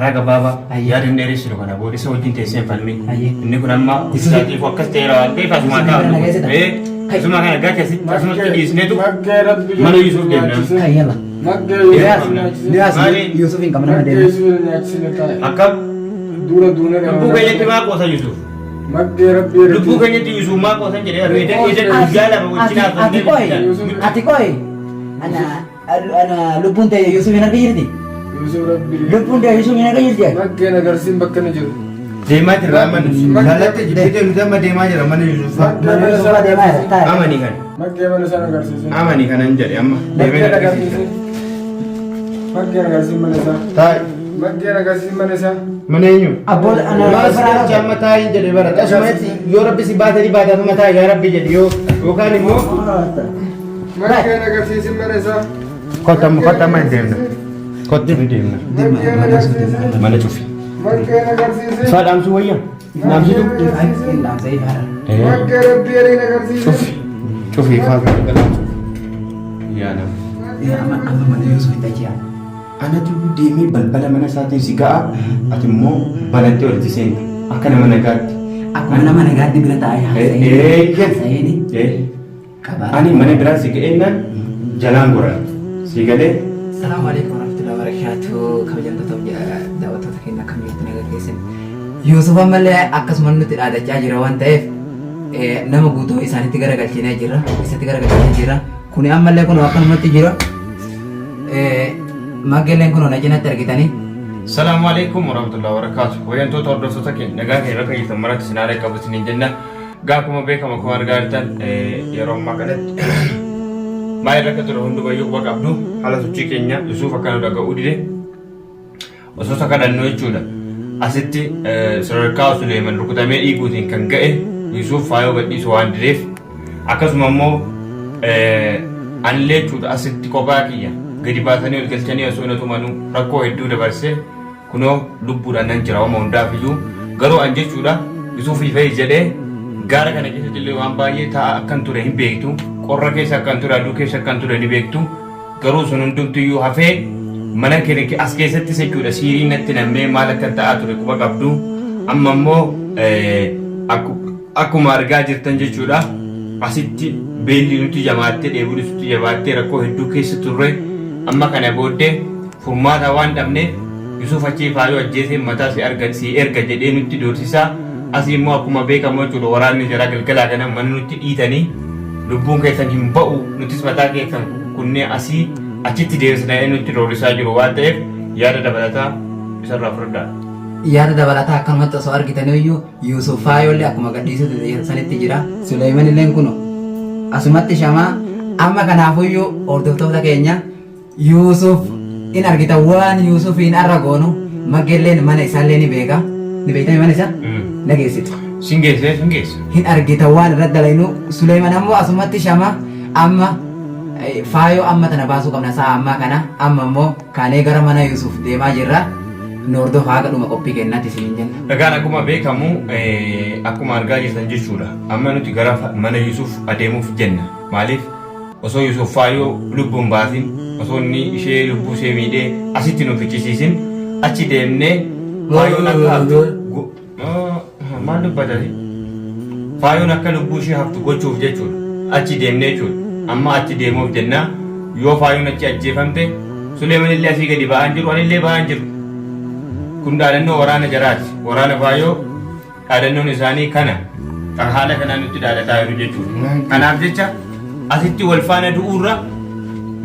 Karaa gabaabaa Ayyee. yaada hin dheeressinu kana booda isa wajjin teessee hin falmin. Ayyee. Inni kun amma Yusuf- isaatiif akkas ta'eera waan ta'eef asuma Yusuf taa'u. bira na geessita? Eh, asuma kana gacha asitti asumatti dhiisneetu Maggee rabbi mana Yusuf deemna. Kai yalla. Maggee Niyaas, Yusuf nyaachisine. Niyaas, Maali? Yusuf hin qabna Maggee deema. Yusuf nyaachisine taa'e. Akkam? Dura duune Lubbuu keenyatti maa qoosa Yusuf? Maggee rabbi Lubbuu keenyatti Yusuf maa qoosan jedhee eda guyyaa lama wajjin Ati ati qoy, haasofnee ati qoy. Ana ana lubbuun ta'e Yusuf hin arga jirti. Yusuf rabbi. Lubbuun ta'e Yusuf hin arga jirti. Maggeen agarsiin bakka inni jiru. Deemaa jirra amma nuti. Laalatti jibbitee nuti amma deemaa jira mana Yuusufaa. Mana Yusuf deemaa jira. Taa'e. Amani kana. Maggee mana sana agarsiisin. Amani kanan jedhe amma. Deemee Maggeen agarsiisa. agarsiisin. Maggeen agarsiisin mana isaa. Taa'i. Maggeen agarsiisin mana isaa. Mana eenyu? Abboota ana Maas galcha amma taa'i jedhe bara. Tasumatti yoo rabbi si baate ni baata asuma taa'i yaa rabbi jedhi yoo yookaan immoo. Maggeen agarsiisin mana isaa. Kottu amma kottu amma hin deemna. Kottu hin deemna. Maggeen agarsiisin. Mana cufi. Maggeen agarsiisin. Isaa dhaamsuu wayya? Dhaamsitu? Hin dhaamsee ifaadha. Maggee rabbi ariin agarsiisin. Cufi. Cufi ifaa kana cufi. Yaa nama. Amma amma mana Yusuf hin tachi'a. Anatu deemee balbala mana isaatiin si ga'a. Ati immoo banattee walitti seenta. Akka nama nagaatti. Akkuma nama nagaatti bira taa'ee haasa'ee haasa'ee Eh. qabaa. Ani mana biraan si ga'eennaan jalaan goran. Si galee Salaamu alaikum warahmatullahi wabarakatuh. Kabajamtoota daawwattoota keenya akkam jirtu nagaa keessan. Yuusuf ammallee akkasuma nutti dhaadachaa jira waan ta'eef nama guutuu isaanitti garagalchinee jira. Isatti garagalchinee jira. Kuni ammallee kun akkanumatti jira. Maggeelleen kun na cinatti argitanii. Salaamu alaikum warahmatullahi wabarakatuh. Wayantoota hordoftoota keenya nagaa keenya bakka jirtan maratti isin haala qabu isiniin jenna. Gaa akkuma beekamu akkuma argaa jirtan yeroo ammaa kanatti maal irra akka ture hundumayyuu quba qabdu haala sochii keenya Yusuuf akka nu dhaga'uu dide osoo isa kadhannu jechuudha. Asitti sadarkaa Suleeman rukutamee dhiiguutiin kan ga'e Yusuuf faayoo gadhiisu waan dideef akkasuma immoo anillee jechuudha asitti kophaa kiyya gadi baasanii ol galchanii osoo na tumanuu rakkoo hedduu dabarsee Kunoo lubbuudhaan nan jira wama hundaaf iyyuu garuu an jechuudha Yusuufii fa'i jedhee gaara kana keessatti illee waan baay'ee ta'a akkan ture hin beektu qorra keessa akkan ture aduu keessa akkan ture ni beektu garuu sun hundumtu iyyuu hafee mana keenya as keessattis jechuudha siiriin natti nammee maal akkan ta'aa ture quba qabdu amma immoo akkuma argaa jirtan jechuudha asitti beelli nuti jamaattee dheebuunis nuti jabaattee rakkoo hedduu keessa turre amma kana booddee Furmaata waan dhabneef Yusuuf achii Faayoo ajjeeseen mataa si arga sii erga jedhee nutti doorsisaa asii immoo akkuma beekamu jechuudha waraanni jaraa galgalaa ganama mana nutti dhiitanii lubbuun keessan hin ba'u nutis mataa keessan kunnee asii achitti deebisna jedhee nutti roorrisaa jiru waan ta'eef yaada dabalataa isarraa fudhadhaa. Yaada dabalataa akkanumatti osoo argitaniyyuu Yuusuf Faayoollee akkuma gadhiisutti sanitti jira. Suleeyman illeen kuno asumatti shamaa amma kanaafuyyuu hordoftoota keenya Yuusuf in argita waan Yuusufiin arra goonu maggeelleen mana isaallee ni beeka. Ni beektami mana isaa? Na geessitu. Sin geesse sin geessa. Hin argita waan irra dalaynu Suleeman ammoo asumatti shama amma faayoo amma tana baasuu qabna sa'a ammaa kana amma immoo kaanee gara mana Yuusuf deemaa jirra. Nu hordofaa haga dhuma qophii keenyaatti isiniin jenna. Egaan akkuma beekamu akkuma argaa jirtan jechuudha. Amma nuti gara mana Yuusuf adeemuuf jenna. Maaliif Osoo Yuusuf Faayoo lubbuu hin baasin, osoo inni ishee lubbuu ishee miidhee asitti nu fichisiisin achi deemnee Faayoon akka haftu maal dubbata ati? Faayoon akka lubbuu ishee haftu gochuuf jechuudha. Achi deemnee jechuudha. Amma achi deemuuf jenna. Yoo Faayoon achi ajjeefamte Suleeman illee asii gadi ba'aan jiru, ani illee ba'aan jiru. Kun dhaadannoo waraana jaraati. Waraana Faayoo Dhaadannoon isaanii kana. Haala kanaan nutti dhaadataa jiru jechuudha. Kanaaf jecha asitti wal faana du'uurra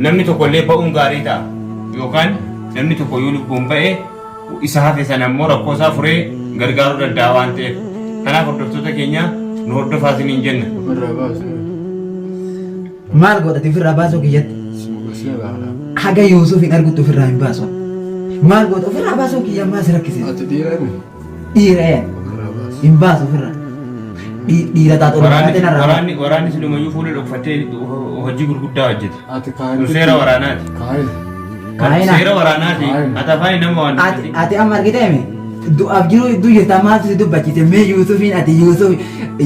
namni tokko illee ba'uun gaarii ta'a. Yookaan namni tokko yoo lubbuun ba'e isa hafe sana immoo rakkoo isaa furee gargaaruu danda'a waan ta'eef. Kanaaf hordoftoota keenya nu hordofaa isiniin jenna. Ofirraa baasi. Maal godhati ofirraa baasuu kiyyatti? Haga Yuusuf hin argutti ofirraa hin baasu. Maal godha ofirraa baasuu kiyya ammaa si rakkise. Ati dhiira mi? Dhiira ee. Hin baasu ofirra. Dhiira taatu ol Waraanni baatee narraa. waraanni waraanni silumayyuu fuula dhokfatee hojii gurguddaa hojjeta. Ati Kun kaayintitti. seera waraanaati. Kaayin. Kaayina. Seera waraanaati. Kaayina. Ati afaan nama waan Ati ati amma argiteemi. Du'aaf jiruu iddoo jirtaa maaltu si dubbachiise mee Yuusufiin ati Yuusuf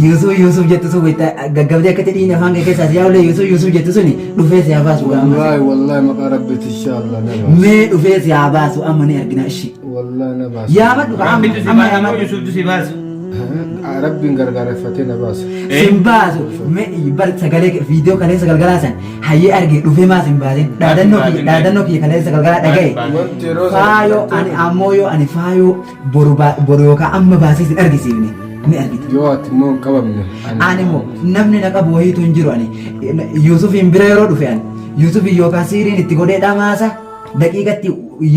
Yuusuf Yuusuf jettu sun wayita gaggabdee akkatti dhiigni afaan kee keessaa si yaa'ullee Yuusuf Yuusuf jettu suni dhufee si haa baasu gaama. Wallaahi wallaahi maqaa rabbiiti inshaallah na baasa. Mee dhufee si haa baasu amma ni argina ishii. Wallaahi na baasa. Yaamadhu ka amma Rabbitu si amma baasa moo yaamadhu. Yuusuftu si baasa? Rabbiin gargaareffatee na baasa. Sin baasu mee bar sagalee viidiyoo kaleessa galgalaa san hayyee arge dhufee maa sin baasin dhaadannoo kiyya dhaadannoo kiyya kaleessa galgalaa dhagaye. Wanti yeroo sana Faayoo ani ammoo yoo ani faayoo boru boru yookaan amma baasee sin argisiifne ni argita. Yoo ati immoo hin qabamne. Ani immoo namni na qabu wayiitu hin jiru ani Yuusufiin bira yeroo dhufe ani Yuusufiin yookaan siiriin itti godhee dhamaasa daqiiqatti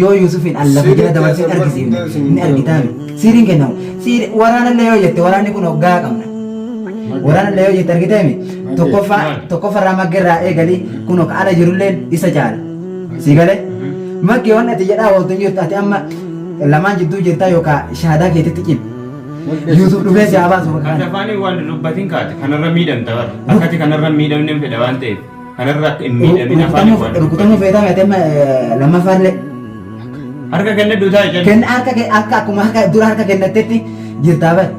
yoo Yuusufiin an lafa jala dabarsee hin argisiifne ni argitaami. Siiriin kennamu. Siiri waraanallee yoo jette waraanni kun hoggaa qabna. Waraanallee yoo jette argiteemi tokkoffaa tokkoffarraa maggerraa eegalii kun ka ala jirulleen isa caala. Si galee? Maggee waan ati jedhaa ooltu hin jirtu ati amma lamaan jidduu jirtaa yookaan shahaadaa keetitti cimi. Yuusuf dhufee si haa baasu bakka Ati kana. afaaniin waan dubbatin kaate kanarra miidhamta bara. Akkati kanarra miidhamne hin fedha waan ta'eef. Kanarra akka hin miidhamin afaaniin waan Rukutamuu dubbatin. feetaa miti amma lammaffaallee. Harka kennadhu taa'e calli. Kenna harka kee akka akkuma harka dura harka kennattetti jirtaa bara.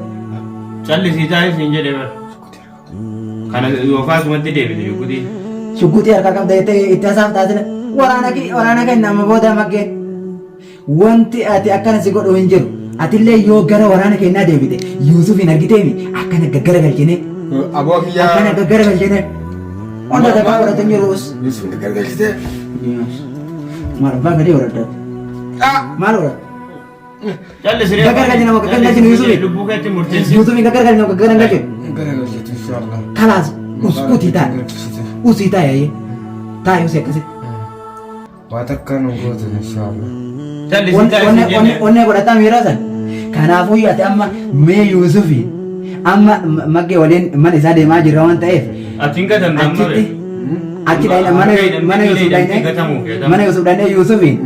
Callisii taa'e siin jedhe bara. Kana yookaan asumatti deebite shuguxii. Shuguxii harkaa qabda jettee itti hasaaf taasisa. Waraana kee waraana kenna amma booda maggee. Wanti ati akkana si godhu hin jiru. Atillee yoo gara waraana kennaa deebite Yuusufiin argiteemi akkana gaggara galchine. Aboo kiyyaa. Akkana gaggara galchine. Wanta takka godhatu hin jiru us. Yuusuf gargalchitee. Maal abbaa gadee godhadha. Maal godhadha? Callisii. Gaggargalchina moo gaggargalchinu Yuusufi? Lubbuu keetti murteessi. Yuusufiin gaggargalchina moo gaggargalchinu? Garagalchitu inshaallah. Kalaas uskutii taa'e. Usii taa'e ayyee. Taa'e usii akkasitti. Waa takka nu gootu inshaallah. Callisii taa'e siin jenne. Onnee godhataa miira san. Kanaafuu ati amma mee Yuusufi amma maggee waliin mana isaa deemaa jirra waan ta'eef Ati hin gatamne amma achitti bee. achi dhayna mana mana Yuusuf dhayne mana Yuusuf dhayne Yuusufiin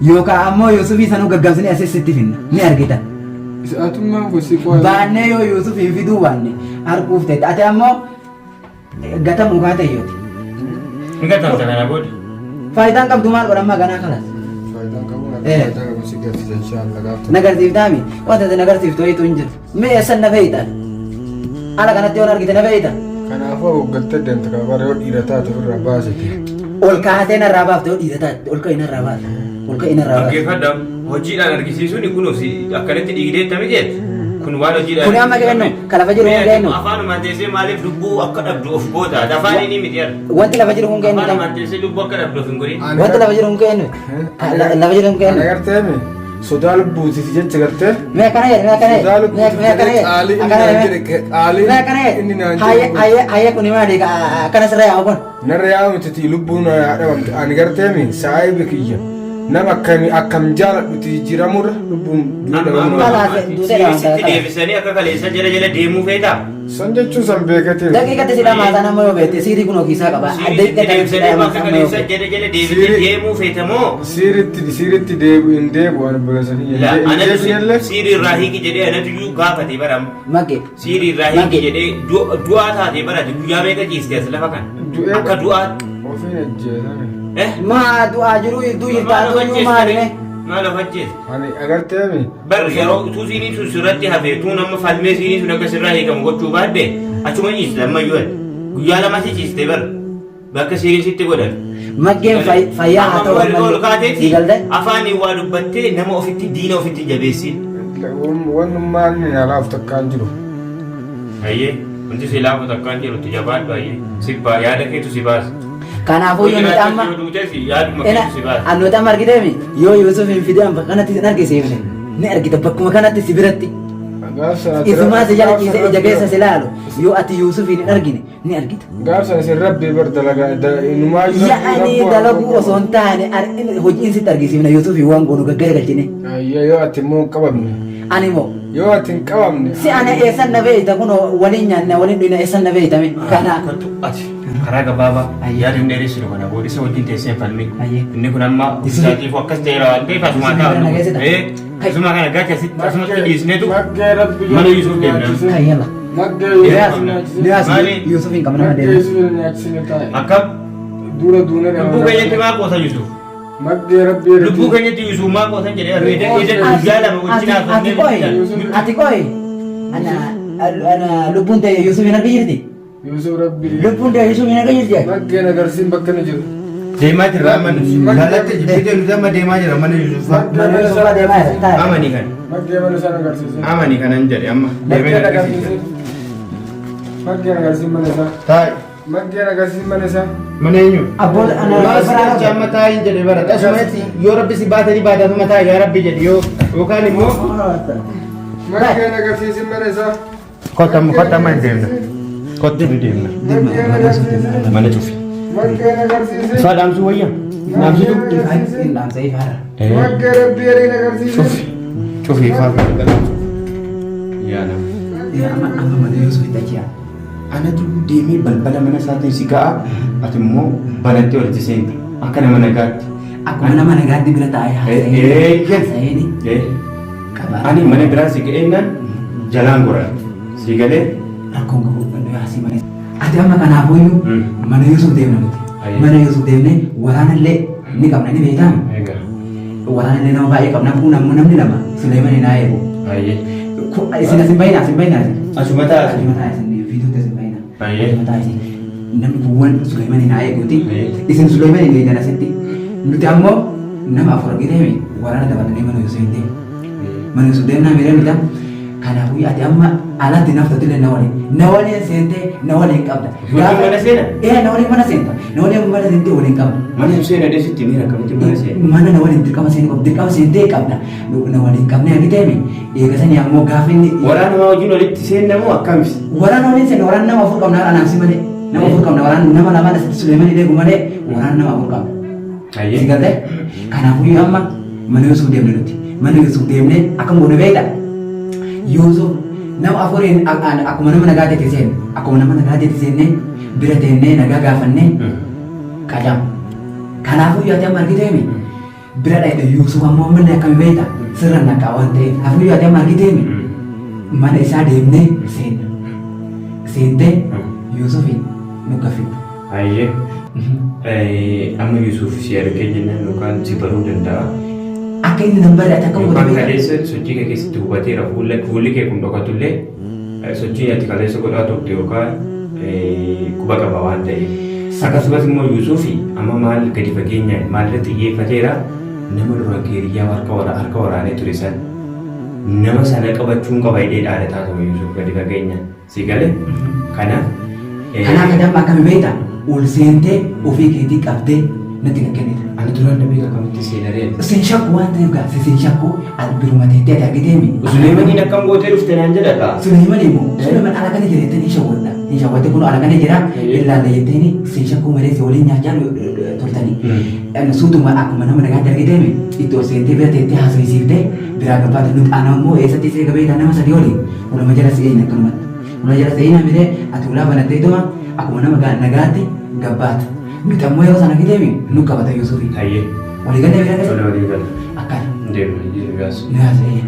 Yookaan ammoo Yuusufii sanuu gaggabsinee asii sitti finna. Ni argita. Atummaan kun si qo'ata. Baannee yoo Yuusufii fiduu baanne arguuf teetta. Ati ammoo gatamuu kaate yooti. Hin gatamta kana booda. Faayidaan qabdu maal godhan ganaa kalas. Faayidaan qabu Eh. faayidaan qabu si garsiisa inshaallah gaafta. Na garsiiftaami. Wanta ati na garsiiftu wayiitu hin jiru. Mee eessan na feeyta? Ala kanatti yoon argite na feeyta? Kanaafuu hooggaltee deemte kana bara yoo dhiira taate ofirraa baasite. Ol kaatee narraa baafte yoo dhiira taate ol ka'i narraa baafte. Ol ka'i narraa baafte. Dhaggeeffadha. Hojiidhaan argisiisuun kun akkanatti dhiigdee tami jeet. Kun waan hojiidhaan. Kuni amma kennu, ka lafa jiru kun kennu. Afaanumaan teessee maaliif lubbuu akka dhabdu of goota? Afaan inni miti yaada. Wanti lafa jiru kun kennu. Afaanumaan teessee lubbuu akka dhabdu of hin godhin. Wanti lafa jiru kun kennu. Lafa jiru kun kennu. Ana gartee mi sodaa lubbuutiif jecha gartee. Mee akkana jedhe, mee akkana Sodaa jedhe, mee lubbuutiif mee akkana jedhee jedhe, qaalii inni akkana naan jedhe, jedhe qaalii mee akkana jedhe. inni naan Hayya jedhe. hayya hayya kuni maali akkana sirra yaa'u kun. Narra yaa'u miti lubbuun dhabamte ani gartee mi saayibi kiyya nama akkami akkam jaaladhuti jijjiiramurra lubbuun du'ee dhabamuu. Kalaas, duutee dhabamta, Sitti kalaas. deebisanii akka kaleessa jala jala deemuu feetaa? San jechuun san beekatee. Daqiiqatti si dhamaasan amma yoo beekte siirii kun ofiisaa qaba. Sitti Daqiiqa kanatti si deebisanii dhamaasan akka amma yoo kaleessa beekte. jala jala deebitee deemuu feeta moo? Siiritti siiritti deebu hin deebu ani obboleessa kiyya. La, Hin anatu deebinellee. siirii irraa hiiki jedhee anatu iyyuu gaafate baram. Makke. Siirii irraa hiiki Makke. jedhee du'aa taate barate guyyaa meeqa ciiste as lafa kana? Du'ee- Akka du'aatti. Ofiin ajjeesame. Eh? Maa du'aa jiru iddoo jirtaa Maal of tuyyuu maali ajjeeste? mee? Maal of ajjeeste? Ani agartee mi? Bar yeroo utuu siinii sun sirratti hafe tuun amma falmee siinii sun akka sirraa hiikamu gochuu baadde achuma ciiste ammayyuu ati. Guyyaa lama si ciiste bar. Bakka siiriin sitti godhan. Maggeen fayyaa haa ta'u Amma ol ammallee. kaateeti Sii galtee? afaaniin waa dubbattee nama ofitti diina ofitti jabeessiin. Wannummaan inni alaaf takkaan jiru. Hayyee wanti si laafu takkaan jiru itti jabaadhu hayyee si baa yaada keetu si baasa. Kanaafuu yoo nuti amma Yoo duutes yaaduma ena keetu si baasa. an nuti amma argiteemi yoo Yuusuf hin fidee amma kanatti sin argisiifne ni argita bakkuma kanatti si biratti isumaa si jala ciisee ija keessa si laalu yoo ati Yuusufiin hin argine ni argita. Gaaf sana isin rabbi bar dalagaa inumaayyuu Ya'anii dalaguu osoo hin taane hojiin sitti argisiifna Yuusufiin waan goonu gaggara galchine. Ayya yoo ati immoo hin qabamne. Ani moo Yoo ati hin qabamne. si ana eessan na beeyta kun waliin nyaanna waliin dhuyna eessan na beeytame kana. Kottu ati karaa gabaabaa Ayyee. yaada hin dheeressinu kana booda isa wajjin teessee hin falmin. Ayyee. Inni kun amma ofiisaatiif akkas ta'eera waan ta'eef asumaa Yusuf taa'u. bira na geessita? Eh, asuma kana gacha asitti asumatti dhiisneetu Maggee rabbi mana Yuusuf deemna. Kan yalla. Maggee Liyaas Yuusuf nyaachisine. Liyaas Maali? Yuusuf hin qabna Maggee deema. Yuusuf nyaachisine taa'e. Akkam Dura duuna lubbuu keenyatti maa qoosa Yusuf? Maggee rabbii Lubbuu keenyatti Yusuf maa qoosan jedhee argee guyyaa lama wajjin Ati qoy, ati qoy. Ana ana lubbuun ta'e Yusuf hin arga jirti. Yusuf rabbii. Lubbuun ta'e Yusuf hin arga jirti. Maggeen agarsiin bakka ni jiru. Deemaa jirra amma nuti. Kallattii jibbitee nuti amma deemaa jira mana Yuusufaa. Mana Yusuf deemaa jira. Taa'e. Amani kan. Maggee mana isaan agarsiise. Amani kanan jedhe amma. Deemee Maggeen agarsiisa. agarsiise. Maggeen agarsiin mana isaa. Taa'i. Maggeen agarsiin mana isaa. Mana eenyu? Abboota ana Maas jecha amma taa'iin jedhe bara. Tasumatti yoo rabbi si baatanii baataatuma taa'i yaa rabbi jedhi yoo yookaan immoo. Maggeen agarsiisin mana isaa. Kottu amma kottu amma hin deemna. Kottu ni deemna. Maggeen agarsiisin. Mana cufi. Maggeen agarsiisin. Ifaa dhaamsuu wayya? Dhaamsitu? Hin dhaamsa ifaara. Maggee rabbii ariin agarsiisin. Cufi. Cufi ifaa kana. Yaa nama. Amma amma mana Yusuf itti achi yaa. Anatu deemee balbala mana isaatiin si ga'a. Ati immoo banattee walitti seenta. Akka nama nagaatti. Akkuma nama nagaatti bira taa'ee haasa'ee haasa'ee qaba. Ani mana biraa si ga'eennaan jalaan goran. Si galee Rakkoon qabu haasii malee. Ati amma kanaafuyyuu mana Yusuf deemna nuti. Mana Yusuf deemnee waraanallee ni qabna ni beektaa? Egaa. Waraanallee nama baay'ee qabna kun ammoo namni lama Suleeman hin eegu. Ayyee. Isin asin baay'ina asin baay'ina asin. Asuma ta'a. Asuma ta'a isin viidiyootti asin baay'ina. Ayyee. Asuma ta'a isin. Namni kuuwwan Suleeman hin eeguuti. Ayyee. Isin Suleeman hin eegan asitti. Nuti ammoo nama afur argitee waraana dabalannee mana Yusuf hin deemne. Mana Yusuf deemnaa miidhaa mita. Kanaafuu ati amma alatti naftatu illee na waliin. Na waliin seentee na waliin qabda. Waliin mana seena? Ee na waliin mana seenta. Na waliin mana seentee waliin qabda. Mana seena deesitti miira akkamitti mana seena? Mana na waliin dirqama seenuu qabda. Dirqama seentee qabda. Na waliin qabnee argiteemi. Eegasanii ammoo gaafa inni. Waraana maa wajjin walitti seenna moo akkamsi? Waraana waliin seena waraana nama afur qabna anaamsi malee. Nama afur qabna waraana nama lamaan asitti Suleeman eegu malee waraana nama afur qabna. Ayyee. Si galtee? Kanaafuu amma mana Yusuf deemne nuti. Mana Yusuf deemne akkam goone beekta? Yusuf nama afuriin akkuma nama nagaa teeti seenne akkuma nama nagaa teeti seenne bira teennee nagaa gaafannee qacam. Kanaafuu ati amma argiteemi bira dhaqxe Yusuf ammoo ammallee akkami beekta? Sirra naqaa waan ta'eef. Kanaafuu ati amma argiteemi mana isaa deemnee seenna. Seentee Yusufiin nu gaffifta. Ayyee. Amma Yusuf si argee jennaan yookaan si baruu danda'a. Akka inni nan barre ati akkam Yookaan goota beekta? kaleessa sochii kee keessatti hubateera fuulli kee kun dhokatullee sochiin ati kaleessa godhaa turte yookaan quba qaba waan ta'eef. Akkasumas immoo Yusufi amma maal gadi fageenyaan maalirratti xiyyeeffateera nama duraan keeriyyaa harka waraanee ture san nama sana qabachuun qaba hidhee dhaadataa ture Yusuf gadi fageenyaan. Si galee? Kanaaf. Kanaaf ati amma akkami beekta? Ol seentee ofii keetii qabdee natti kan kennita. Ani duraan na beeka akkamitti seenaree. Sin shakku waan ta'eef gaa sin shakku ati biruma teettee ati argiteemi. Suleemaniin akkam gootee dhufte naan jedha kaa. Suleeman immoo Suleeman ala kana jira jettee ni shawwadha. Ni shawwadde kun ala kana jira ilaalla jetteeni sin shakkuu malee si waliin nyaachaa turtanii. Suutuma akkuma nama nagaatti argiteemi itti ol seentee bira teettee haasofsiiftee biraa gabbaate nuti ana immoo eessatti isa eega beektaa nama sadii waliin ulama jala si eeyna akkanumatti. Ulama jala si eeyna miree ati ulaa banattee ituma akkuma nama nagaatti gabbaata. Nuti ammoo yeroo sana argiteemi nu qabata Yuusufi. Hayyee. Walii galee bira Tole walii gala. Akkana. Deemna gaas. Nu haasa'ee.